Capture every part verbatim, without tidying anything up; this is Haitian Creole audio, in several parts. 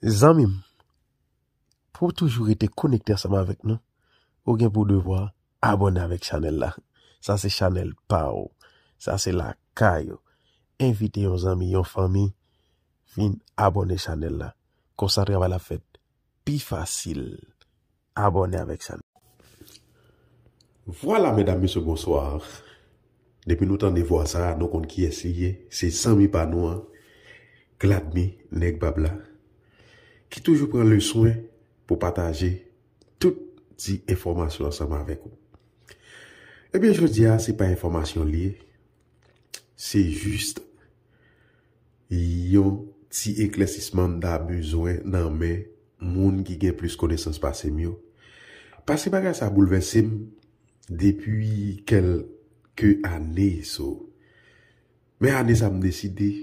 Zanmi m, pou w toujou rete konekte ansanm avèk nou, ou gen pou devwa abòne avèk chanèl la. Sa se chanèl pa w. Sa se lakay ou. Envite yon zanmi, yon fanmi, vin abòne chanèl la. Konsa travay la fèt pi fasil. Abòne avèk chanèl. Vwala, medam, mesye, bonswa. Depi nou tande vwa sa a, nou konn kiyès li ye. Se zanmi pa nou an, Gladmy, nèg bab la, ki toujou pran le swen pou pataje tout ti enfòmasyon ansanm avèk ou. Ebyen, jodi a, se pa enfòmasyon li ye, se jis yon ti eklèsisman m ta bezwen nan men moun ki gen plis konesans pase m yo. Pase bagay sa boulvèse m depi kèlke ane, so. Men ane sa m deside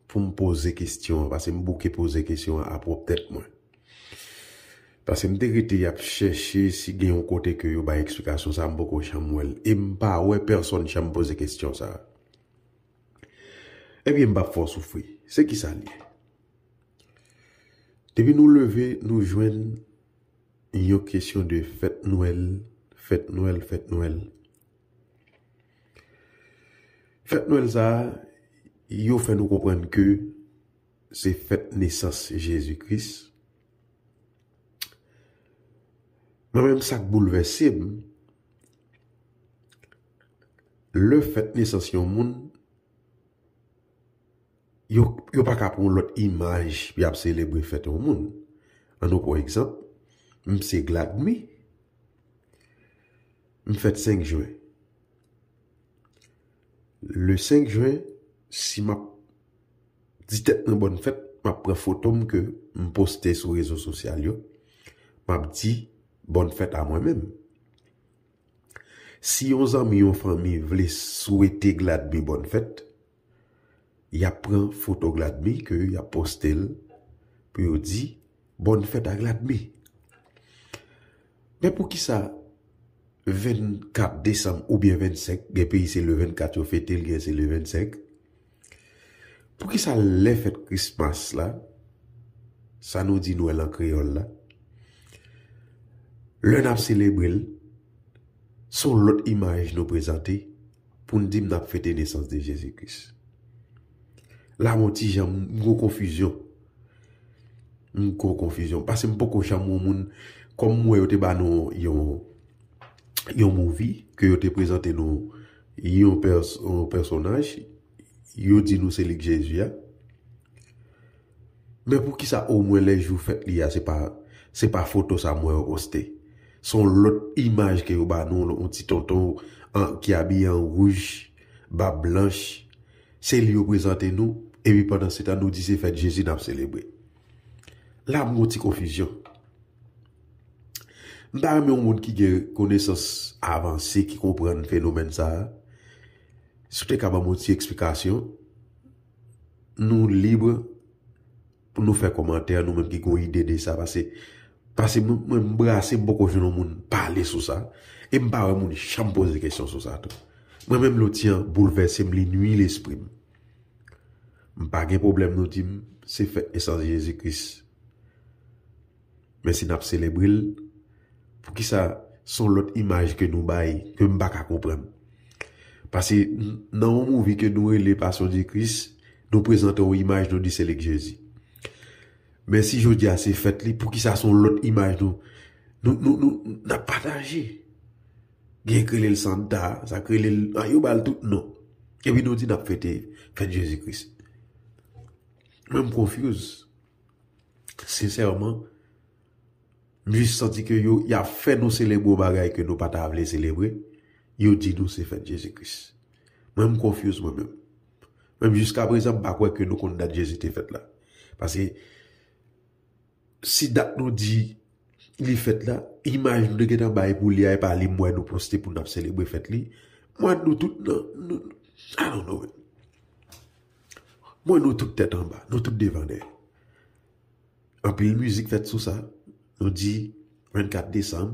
pou m poze kesyon an, pase m bouke poze kesyon an a pwòp tèt mwen. Pase m te rete ap chèche si gen yon kote ke yo bay eksplikasyon sa, m poko janm wè l. E m pa wè pèsonn janm poze kesyon sa. Ebyen, m p ap fè w soufri. Se ki sa l ye? Depi nou leve, nou jwenn yon kesyon de fèt Nwèl, fèt Nwèl, fèt Nwèl. Fèt Nwèl sa a, yo fè nou konprann ke se fèt nesans Jezi Kris. Mwen menm, sa k boulvèse m, lè fèt nesans yon moun, yo, yo pa ka pran yon lòt imaj pou y ap selebre fèt yon moun. An nou pran egzanp, m se Gladmy, m fèt senk jen. Le senk jen, si m ap di tèt mwen bòn fèt, m ap pran foto m ke m poste sou rezo sosyal yo, m ap di bòn fèt a mwen menm. Si yon zanmi, yon fanmi vle swete Gladmy bòn fèt, y ap pran foto Gladmy ke y ap poste l pou yo di bòn fèt a Gladmy. Men poukisa vennkat desanm oubyen vennsenk, gen peyi se le vennkat yo fete l, gen se le vennsenk. Poukisa lè fèt Krismas la, sa nou di Nwèl an kreyòl la, lè n ap selebre l, se yon lòt imaj nou prezante pou n di n ap fete nesans de Jezi Kris? La, m yon ti jan, m gwo konfizyon. M gwo konfizyon. Pase m poko janm wè yon moun, kòm m wè yo te ba nou yon, yon movie, ke yo te prezante nou yon pès-, yon pèsonaj, yo di nou se li k Jezi a. Men poukisa omwen lè jou fèt li a, se pa, se pa foto sa m wè yo poste? Se yon lòt imaj ke yo ba nou, yon ti tonton an, ki abiye an wouj, bab blanch, se li yo prezante nou, epi pandan se tan nou di se fèt Jezi n ap selebre. La, m gon ti konfizyon. M ta renmen yon moun ki gen konesans avanse, ki konprann fenomèn sa a, si w te ka ban m yon ti eksplikasyon, nou lib pou nou fè kòmantè, nou menm ki gon ide de sa, pase, pase mwen, mwen, m brase, m poko jwenn yon moun pale sou sa, e m pa wè moun janm poze kesyon sou sa tou. Mwen menm, loti an boulvèse m, li nwi lespri m. M pa gen pwoblèm nou di m se fèt nesans Jezi Kris. Men si n ap selebre l, poukisa se yon lòt imaj ke nou bay, ke m pa ka konprann? Pase n-, nan yon movie ke nou rele Passion du Christ, nou prezante yon imaj, nou di se li k Jezi. Men si jodi a se fèt li, poukisa se yon lòt imaj nou, nou, nou, nou, n ap pataje? Gen k rele l Santa, sa k rele l, a, yo ba l tout non. Epi nou di n ap fete fèt Jezi Kris. Mwen, m confuse. Sensèman, m jis santi ke yo, y ap fè nou selebre yon bagay ke nou pa ta vle selebre. Yo di nou se fèt Jezi Kris. Mwen, m confuse mwen menm. Menm jiska prezan, m pa kwè ke nou konn dat Jezi te fèt la. Pase, si dat nou di li fèt la, imaj nou te gentan bay pou li a, e pa li m wè nou poste pou n ap selebre fèt li. Mwen, nou tout nan, nou, I don't know, man. Mwen, nou tout tèt anba, nou tout devan dèyè. Anpil mizik fèt sou sa. Nou di vennkat desanm,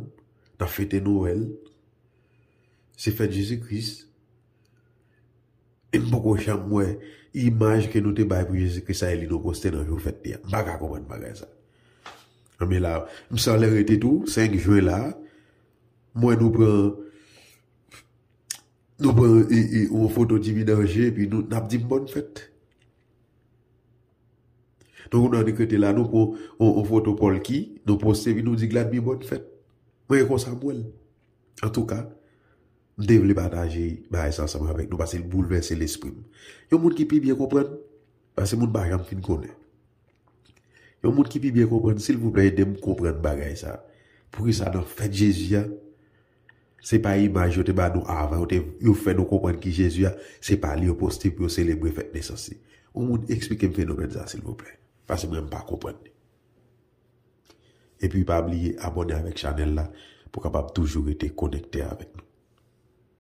n ap fete Nwèl. Se fèt Jezi Kris. E m poko janm wè imaj ke nou te bay pou Jezi Kris sa e li nou poste nan jou fèt li a. M pa ka konprann bagay sa. Anben la, m sa lè rete tou, senk jen la, m wè nou pran, nou pran e, e, yon foto Jimmy Danger, epi nou, n ap di m bòn fèt. Donk, nou annik rete la, nou pran yon, yon foto Polky, nou poste, epi nou di Gladby bòn fèt. Mwen, e konsa m wè l. Antouka, m te vle pataje bagay sa ansanm avèk nou, paske l boulvèse lespri m. Yon moun ki pi byen konprann, paske moun pa janm fin konnen. Yon moun ki pi byen konprann, silvouplè, ede m konprann bagay sa. Poukisa nan fèt Jezi a, se pa imaj yo te ba nou avan, yo te, yo fè nou konprann ki Jezi a, se pa li yo poste pou yo selebre fèt nesans li. Yon moun eksplike m fenomèn sa, silvouplè. Paske mwen, m pa konprann li. Epi pa bliye abòne avèk chanèl la pou w kapab toujou rete konekte avèk nou.